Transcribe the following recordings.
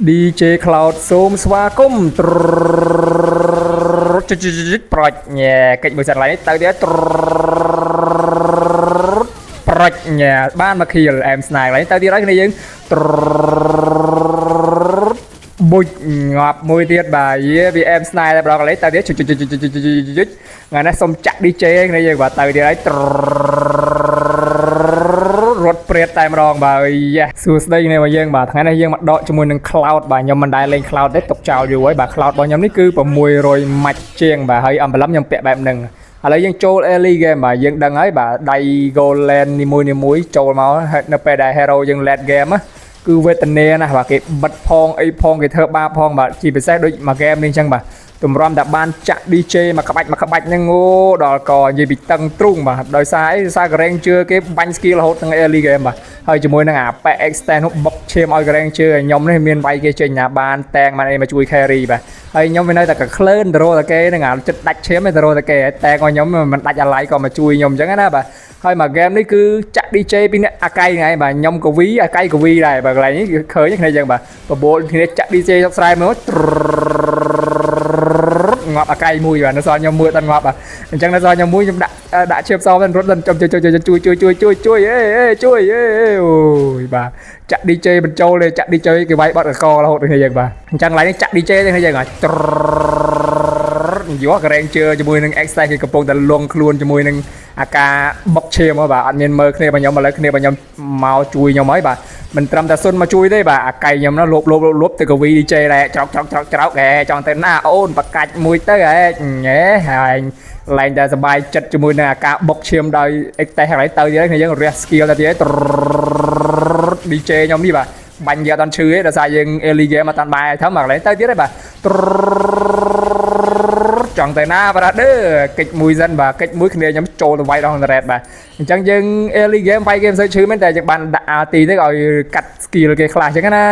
DJ Cloud សូមស្វាគមន៍ចុចចុចចុចប្រុចញ៉ែកិច្ចមួយសិនឡើយនេះទៅទៀតប្រុចញ៉ែបានមកខៀលអែមស្នាយឡើយទៅទៀតហើយគ្នាយើងបុចងាប់មួយទៀតបាទយេវាអែមស្នាយតែម្ដងឡើយទៅទៀតចុចចុចចុចចុចចុចចុចថ្ងៃនេះសុំចាក់ DJ គ្នាយើងបាទទៅទៀតហើយ រត់ព្រាតតែម្ដងបាទយ៉ាសួស្តីគ្នាមកយើងបាទថ្ងៃនេះយើងមកដកជាមួយនឹង Claude បាទខ្ញុំមិនដែលលេង Claude ទេទុកចោលយូរហើយបាទ Claude របស់ខ្ញុំនេះគឺ600ម៉ាច់ជាងបាទហើយ emblem ខ្ញុំពាក់បែបហ្នឹងឥឡូវយើងចូល early game បាទយើងដឹងហើយបាទដៃ gold lane នីមួយនីមួយចូលមកហើយនៅពេលដែល hero យើង late game ណាគឺវេទនាណាស់បាទគេបិទផងអីផងគេធ្វើបាបផងបាទជាពិសេសដូចមួយ game នេះអញ្ចឹងបាទទម្រាំតែបានចាក់ DJ មកក្បាច់មកក្បាច់ហ្នឹងអូដល់កនិយាយពីតឹងទ្រូងបាទដោយសារអីដោយសារការ៉េងជឿគេបាញ់ skill រហូតទាំង early game បាទហើយជាមួយនឹងអាប៉ែ extend នោះបុកឈាមឲ្យការ៉េងជឿឲ្យខ្ញុំនេះមានវាយគេចេញណាបានតែងបានអីមកជួយ carry បាទហើយខ្ញុំវានៅតែកក្លឿនទៅរកតែគេហ្នឹងអាចិត្តដាច់ឈាមឯងទៅរកតែគេតែងឲ្យខ្ញុំមិនដាច់អាឡ័យក៏មកជួយខ្ញុំអញ្ចឹងណាបាទហើយមួយ game នេះគឺចាក់ DJ ពីអ្នកអាកៃហ្នឹងឯងបាទខ្ញុំកវីអាកៃកវីដែរបាទកន្លែងនេះគឺឃើញគ្នាចឹងបាទបបួលគ្នាចាក់ DJ សុកស្រែមកងាប់អាកៃមួយបាទនៅសល់ខ្ញុំមួយដល់ងាប់បាទអញ្ចឹងនៅសល់ខ្ញុំមួយខ្ញុំដាក់ដាក់ឈៀបសវិញរត់ដល់ចំជួយជួយជួយជួយជួយជួយជួយអេអេជួយអេអូយបាទចាក់ DJ បញ្ចូលទេចាក់ DJ គេវាយបត់កករហូតគ្នាយើងបាទអញ្ចឹងកន្លែងនេះចាក់ DJ ទេគ្នាយើងបាទយកករែងជឿជាមួយនឹង X គេកំពុងតែលងខ្លួនជាមួយនឹងអាការបុកឈាមបាទអត់មានមើលគ្នារបស់ខ្ញុំឥឡូវគ្នារបស់ខ្ញុំមកជួយខ្ញុំហើយបាទមិនត្រឹមតែសុនមកជួយទេបាទអាកៃខ្ញុំណាលោបលោបលោបទៅកវី DJ ដែរច្រោកច្រោកច្រោកច្រោកហែចង់ទៅណាអូនបកាច់មួយទៅហែញ៉ែហើយឡើងតែសบายចិត្តជាមួយនឹងអាការបុកឈាមដោយ X តេសហើយទៅទៀតគ្នាយើងរះ skill ទៅទៀត DJ ខ្ញុំនេះបាទបាញ់យកអត់ឈឺទេដោយសារយើង early game អត់តាន់បាយធំមកកន្លែងទៅទៀតទេបាទចង់ទៅណាបាទដឺកិច្ចមួយសិនបាទកិច្ចមួយគ្នាខ្ញុំចូលទៅវាយដល់ red បាទអញ្ចឹងយើង early game វាយគេមិនសូវឈឺមែនតែយើងបានដាក់ ulti ទៅឲ្យកាត់ skill គេខ្លះអញ្ចឹងណា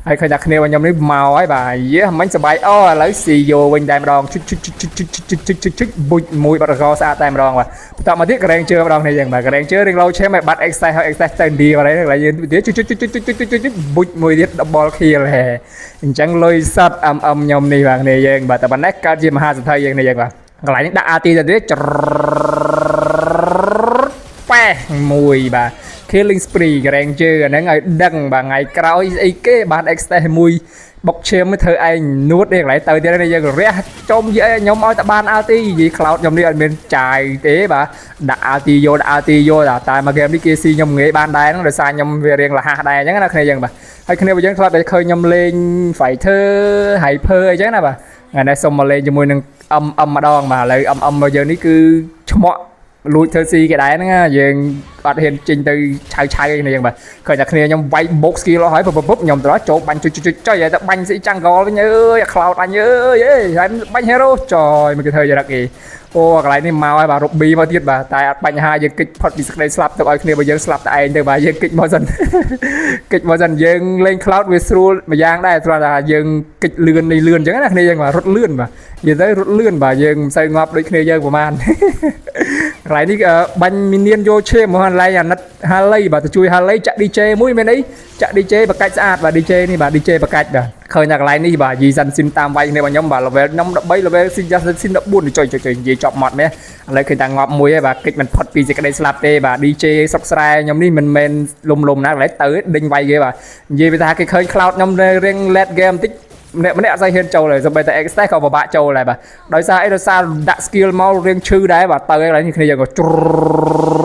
ហើយឃើញថាគ្នារបស់ខ្ញុំនេះមកហើយបាទយេមិញសប្បាយអូឥឡូវស៊ីយោវិញតែម្ដងជុចជុចជុចជុចជុចជុចជុចជុចបុចមួយបាត់កស្អាតតែម្ដងបាទបន្តមកទៀតក្រែងជឿម្ដងនេះយើងបាទក្រែងជឿរៀងលោឈាមឲ្យបាត់ exercise ហើយ exercise ទៅឥណ្ឌាបាទហើយកន្លែងយើងទៀតជុចជុចជុចជុចជុចជុចជុចបុចមួយទៀត double kill ហេអញ្ចឹងលុយសតអឹមអឹមខ្ញុំនេះបាទគ្នាយើងបាទតែប៉ុណ្ណេះកើតជាមហាសទ្ធិយើងនេះយើងបាទកន្លែងនេះដាក់ ulti ទៅទៀតប៉េះមួយបាទ killing spree ក្រែងជើអាហ្នឹងឲ្យដឹងបាទថ្ងៃក្រោយស្អីគេបាន extend មួយបុកឈាមធ្វើឯងនួតនេះកន្លែងទៅទៀតនេះយើងរះចំយីខ្ញុំឲ្យតែបាន ulti និយាយ Claude ខ្ញុំនេះអត់មានចាយទេបាទដាក់ ulti យកដាក់ ulti យកតែមក game នេះគេស៊ីខ្ញុំងាយបានដែរហ្នឹងដោយសារខ្ញុំវារៀងលះដែរអញ្ចឹងណាគ្នាយើងបាទហើយគ្នាបើយើងធ្លាប់តែឃើញខ្ញុំលេង fighter hyper អីចឹងណាបាទថ្ងៃនេះសុំមកលេងជាមួយនឹង MM ម្ដងបាទឥឡូវ MM របស់យើងនេះគឺឈ្មោះលួចធ្វើស៊ីគេដែរហ្នឹងយើងអត់ហ៊ានចេញទៅឆៅឆៅអីគ្នាយើងបាទឃើញតែគ្នាខ្ញុំវាយបុក skill អស់ហើយពុបពុបខ្ញុំទៅដល់ចូលបាញ់ចុចចុចចុចតែបាញ់ស៊ី jungle វិញអើយ Claude អញអើយអេហើយបាញ់ hero ចយមកគេធ្វើយ៉ាងគេអូកន្លែងនេះមកហើយបាទ Ruby មកទៀតបាទតែអត់បញ្ហាយើងគិចផុតពីសេចក្តីស្លាប់ទៅឲ្យគ្នាបើយើងស្លាប់តែឯងទៅបាទយើងគិចមកសិនគិចមកសិនយើងលេង Claude វាស្រួលមួយយ៉ាងដែរគ្រាន់តែយើងគិចលឿននេះលឿនអញ្ចឹងណាគ្នាយើងបាទរត់លឿនបាទនិយាយទៅរត់លឿនបាទយើងមិនសូវងាប់ដូចគ្នាយើងប្រហែលកន្លែងនេះបាញ់មីនៀនយកឈាមមកកន្លែងអាណិតហាលីបាទទៅជួយហាលីចាក់ DJ មួយមានអីចាក់ DJ បកាច់ស្អាតបាទ DJ នេះបាទ DJ បកាច់បាទឃើញតែកន្លែងនេះបាទយីសាន់ស៊ីនតាមវាយគ្នារបស់ខ្ញុំបាទ level ខ្ញុំ13 level ស៊ីយ៉ាស៊ីន14ចុចចុចចុចនិយាយចប់មាត់មែនឥឡូវឃើញតែងាប់មួយហើយបាទគិចមិនផុតពីសេចក្តីស្លាប់ទេបាទ DJ សុកស្រែខ្ញុំនេះមិនមែនលំលំណាកន្លែងទៅដេញវាយគេបាទនិយាយពីថាគេឃើញ Claude ខ្ញុំរៀង late game បន្តិចម្នាក់ម្នាក់អត់សូវហ៊ានចូលទេសូម្បីតែ X ក៏ពិបាកចូលដែរបាទដោយសារអីដោយសារដាក់ skill មករៀងឈឺដែរបាទទៅកន្លែងនេះគ្នាយើងក៏ជ្រុ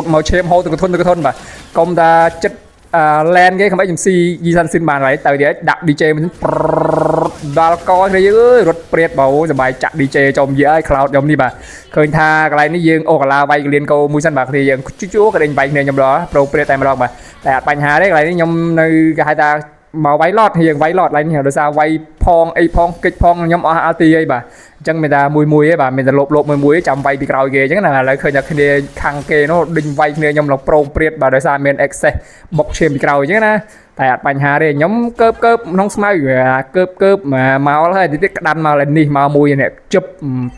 តមកឈាមហូរទៅកធុនទៅកធុនបាទកុំតាចិត្តអឺ lane គេកុំអីខ្ញុំស៊ីយីសាន់ស៊ីនបានហើយទៅទៀតដាក់ DJ មួយដល់កគ្នាយើងអើយរត់ព្រាតបើសบายចាក់ DJ ចំយីហើយ Claude ខ្ញុំនេះបាទឃើញថាកន្លែងនេះយើងអូកាឡាវាយកលៀនកោមួយសិនបាទគ្នាយើងជួជួក៏ដេញវាយគ្នាខ្ញុំដល់ប្រូព្រាតតែម្ដងបាទតែអត់បញ្ហាទេកន្លែងនេះខ្ញុំនៅគេហៅថាមកវាយឡតយើងវាយឡតឡើយនេះដោយសារវាយផងអីផងគិចផងខ្ញុំអស់ ulti អីបាទអញ្ចឹងមានតែមួយមួយឯងបាទមានតែលោបលោបមួយមួយចាំវាយពីក្រោយគេអញ្ចឹងណាឥឡូវឃើញតែគ្នាខាងគេនោះដេញវាយគ្នាខ្ញុំឡើងប្រងព្រាតបាទដោយសារមាន access បុកឈាមពីក្រោយអញ្ចឹងណា តែអត់បញ្ហាទេខ្ញុំកើបកើបក្នុងស្មៅកើបកើបមកហើយតិចក្តាន់មកឡើយនេះមកមួយនេះជប់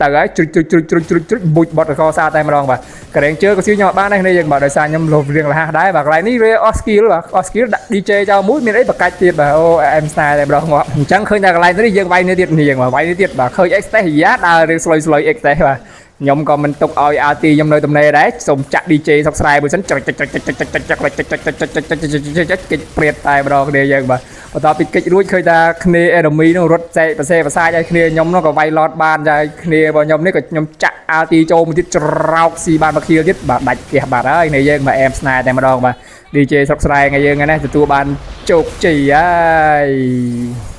ទៅហើយជ្រុចជ្រុចជ្រុចជ្រុចជ្រុចជ្រុចបុចបត់កសាតែម្ដងបាទក្រែងជើក៏ស៊ីខ្ញុំអត់បានដែរគ្នាយើងបាទដោយសារខ្ញុំលោះរៀងលះដែរបាទកន្លែងនេះវាអស់ skill បាទអស់ skill ដាក់ DJ ចោលមួយមានអីបកាច់ទៀតបាទអូអែមស្នេហ៍តែម្ដងងាប់អញ្ចឹងឃើញតែកន្លែងនេះយើងវាយនេះទៀតនេះយើងបាទវាយនេះទៀតបាទឃើញ X ទេយ៉ាដើររឿងស្លុយស្លុយ X ទេបាទខ្ញុំក៏មិនទុកឲ្យ RT ខ្ញុំនៅទំនេរដែរសូមចាក់ DJ សុកស្រែមួយសិនចុចចុចចុចចុចចុចចុចចុចចុចចុចចុចចុចចុចចុចចុចចុចចុចកិច្ចព្រាតតែម្ដងគ្នាយើងបាទបន្ទាប់ពីកិច្ចរួចឃើញថាគ្នា enemy នោះរត់ចែកប្រសេប្រសាចឲ្យគ្នាខ្ញុំនោះក៏វាយឡតបានហើយគ្នារបស់ខ្ញុំនេះក៏ខ្ញុំចាក់ RT ចូលមួយទៀតច្រោកស៊ីបានមកខៀលទៀតបាទដាច់ផ្ទះបាត់ហើយគ្នាយើងបាទអែមស្នេហ៍តែម្ដងបាទ DJ ស្រុកស្រែថ្ងៃយើងហ្នឹងណាទទួលបានជោគជ័យហើយ។